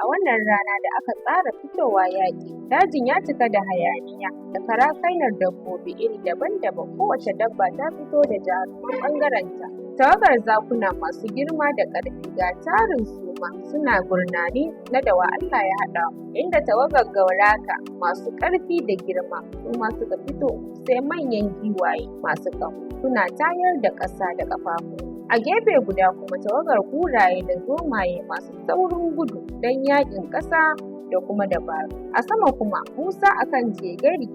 Wannan rana da aka tsara fitowa yaƙi, dajin ya cika da hayaniya da karakainar dabbobi iri daban-daban. Kowace dabba ta fito da jaruman ɓangarenta. Tawagar zakuna masu girma da ƙarfi, ga tarin suma suna gurnani na dawa Allah ya haɗa mu, inda tawagar gauraka masu ƙarfi da girma su ma suka fito, sai manyan giwaye masu ƙaho suna tayar da ƙasa da ƙafafu. A gefe guda kuma, tawagar kuraye da zomaye masu saurin gudu don yaƙin ƙasa da kuma dabaru. A sama kuma, Musa akan jegari,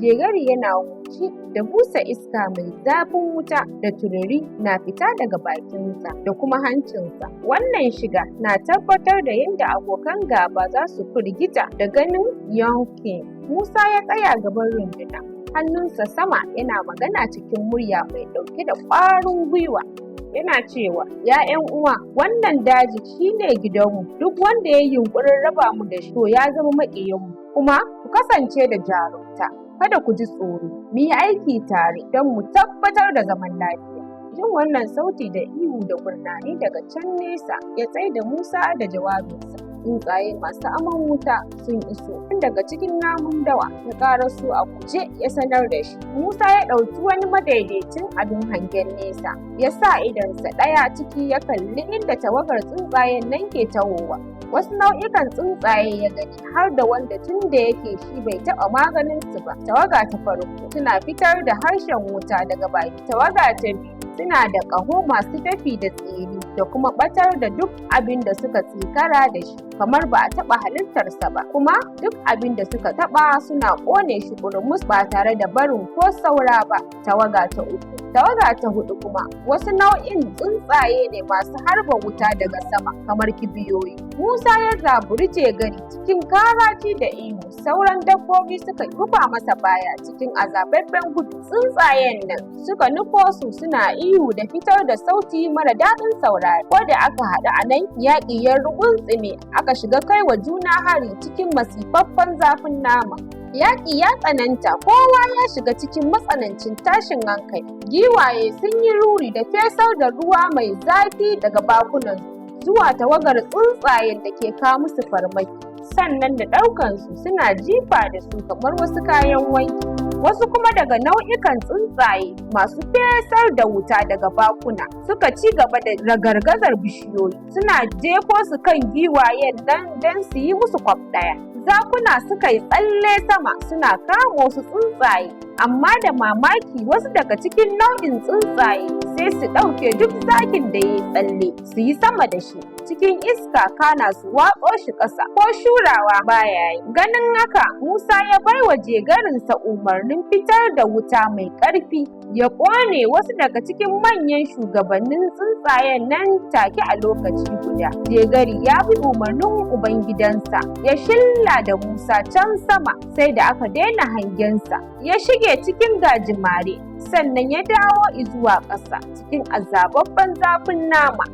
jegari yana huci da busa iska mai zafin wuta da tururi na fita daga bakinsa da kuma hancinsa. Wannan shiga na tabbatar da yadda abokan gaba za su firgita da ganin Yankin. Musa ya tsaya gaban runduna, hannunsa sama, yana magana cikin murya mai ɗauke da ƙwarin gwiwa. Yana cewa, "Ya 'yan uwa, wannan daji shine gidanmu. Duk wanda ya yi yunƙurin raba mu da shi, to ya zama maƙiyinmu. Kuma ku kasance da jarumta, kada ku ji tsoro, mu yi aiki tare don mu tabbatar da zaman lafiya." Jin wannan sauti da ihu da gurnani daga can nesa ya tsaida Musa da jawabinsa. Tsuntsaye masu aman wuta sun iso. Daga cikin namun dawa ya ƙaraso a guje ya sanar da shi. Musa ya ɗauki wani madaidaicin abin hangen nesa, ya sa idonsa ɗaya ciki, ya kalli inda tawagar tsuntsayen nan ke tahowa. Wasu nau'ikan tsuntsaye ya gani, har da wanda tun da yake shi bai taɓa maganin su ba. Tawaga ta farko suna fitar da harshen wuta daga baki. Tawaga ta biyu suna da ƙaho masu dafi da tsini da kuma ɓatar da duk abin da suka tsikara da shi kamar ba a taɓa halittarsa ba, kuma duk abin da suka taɓa suna ƙone shi ƙurmus ba tare da barin ko saura ba. Tawaga ta uku. Tawaga ta huɗu kuma wasu nau'in tsuntsaye ne masu harba wuta daga sama kamar kibiyoyi. Musa ya zaburi jegari cikin karaji da ihu, sauran dabbobi suka rufa masa baya cikin azababben gudu. Tsuntsayen nan suka nufo su suna ihu da fitar da sauti mara daɗin saurari. Ko da aka haɗu a nan, yaƙi ya ruguntsime, aka shiga kai wa juna hari cikin masifaffen zafin nama. Yaƙi ya tsananta, kowa ya shiga cikin matsanancin tashin hankali. Giwaye sun yi ruri da fesar da ruwa mai zafi daga bakunansu zuwa tawagar tsuntsayen da ke kawo musu farmaki, sannan da ɗaukansu suna jifa da su kamar wasu kayan wanki. Wasu kuma daga nau'ikan tsuntsaye masu fesar da wuta daga bakuna suka ci gaba da ragargazar bishiyoyi, suna jefo su kan giwayen nan don su yi musu kwaf ɗaya. Zakuna suka yi tsalle sama suna kama wasu tsuntsaye, amma da mamaki, wasu daga cikin nau'in tsuntsaye sai su ɗauke duk zakin da ya yi tsalle, su yi sama da shi cikin iska, kana su watso shi ƙasa, ko shurawa baya yi. Ganin haka, Musa ya bai wa jegarinsa umarnin fitar da wuta mai ƙarfi ya ƙone wasu daga cikin manyan shugabannin tsuntsayen nan take. A lokaci guda, jegari ya bi umarnin ubangidansa, ya shilla da Musa can sama sai da aka daina hangensa, ya shige cikin gajimare, sannan ya dawo izuwa ƙasa cikin azababben zafin nama.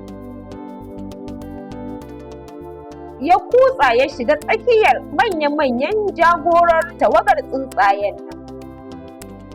Ya kutsa ya shiga tsakiyar manya-manyan jagorar tawagar tsuntsayen nan.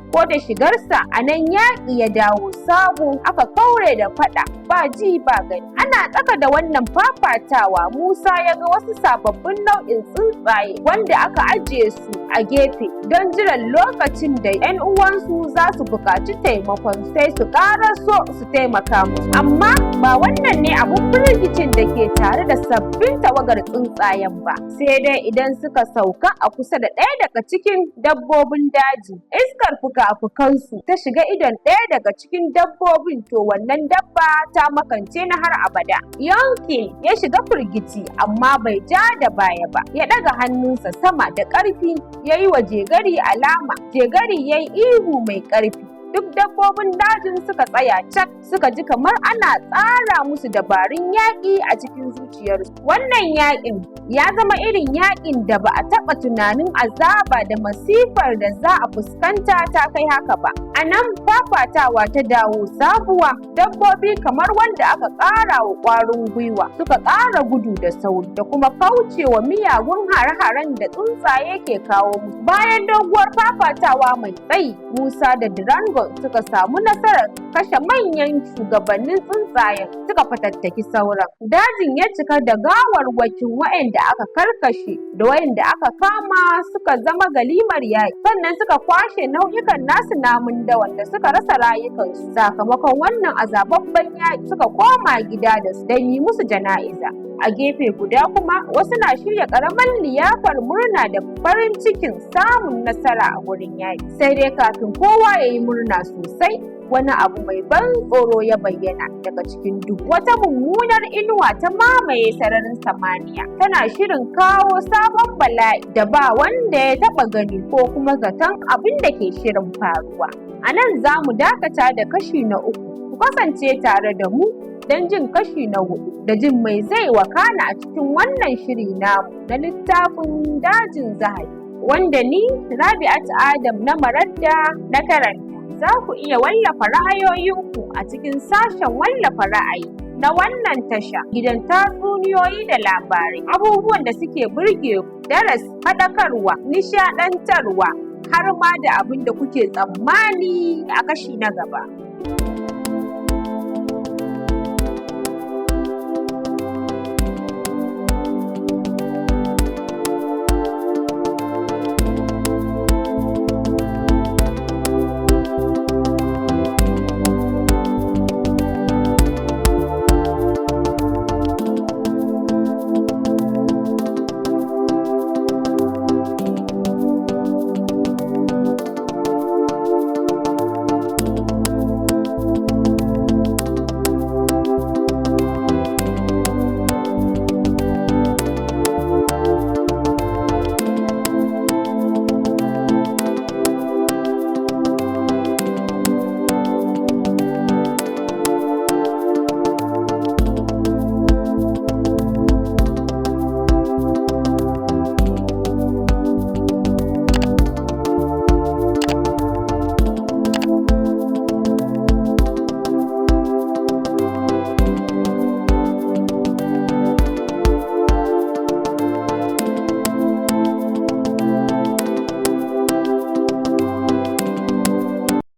Ko da shigarsa a nan, yaƙi ya dawo sabo, aka kaure da faɗa ba ji ba gani. Ana tsaka da wannan fafatawa, Musa ya ga wasu sababbin nau'in tsuntsaye wanda aka ajiye su a gefe don jiran lokacin da 'yan uwansu za su buƙaci taimakon, sai su ƙaraso su taimaka musu. Amma ba wannan ne abun firgicin da ke tare da sabbin tawagar tsuntsayen ba. Sai dai idan suka sauka a kusa da ɗaya daga cikin dabbobin daji, iskar fuka-fukansu ta shiga idon ɗaya daga cikin dabbobin, to wannan dabba ta makance na har abada. Yankin ya shiga firgici, amma bai ja da baya ba. Ya ɗaga hannunsa sama da ƙarfi, ya yi wa jegari alama. Jegari ya yi ihu mai ƙarfi. Duk dabbobin dajin suka tsaya cak, suka ji kamar ana tsara musu dabarun yaƙi a cikin zuciyarsu. Wannan yaƙin ya zama irin yaƙin da ba a taɓa tunanin azaba da masifar da za a fuskanta ta kai haka ba. A nan fafatawa ta dawo sabuwa, dabbobi kamar wanda aka ƙara wa ƙwarin gwiwa suka ƙara gudu da sauri da kuma kaucewa miyagun hare-haren da tsuntsaye ke kawo musu. Bayan doguwar fafatawa mai tsayi, Musa da Dragon suka samu nasarar kashe manyan shugabannin tsuntsayen, suka fatattaki sauran. Dajin ya cika da gawarwakin waɗanda Waɗanda aka karkashe da waɗanda aka kama suka zama galimar yaƙi. Sannan suka kwashe nau'ikan nasu namun dawan da suka rasa rayukansu sakamakon wannan azababben yaƙi, suka koma gida da su don yi musu jana'iza. A gefe guda kuma, wasu na shirya ƙaramar liyafar murna da farin cikin samun nasara a wurin yaƙi. Sai dai kafin kowa ya yi murna sosai, wani abu mai ban tsoro ya bayyana daga cikin duhu. Wata mummunar inuwa ta mamaye sararin samaniya, tana shirin kawo sabon bala'i da ba wanda ya taɓa gani ko kuma zaton abin da ke shirin faruwa. A nan za mu dakata da kashi na uku. Ku kasance tare da mu don jin kashi na hudu da jin mai zai wakana a cikin wannan shiri namu na littafin Dajin Zahabi, wanda ni Rabi'at Adam na Maradda na karanta. Za ku iya wallafa ra'ayoyinku a cikin sashen wallafa ra'ayi na wannan tasha, gidan tatsuniyoyi da labarai, abubuwan da suke burge ku, darasi, faɗakarwa, nishaɗantarwa, har ma da abin da kuke tsammani a kashi na gaba.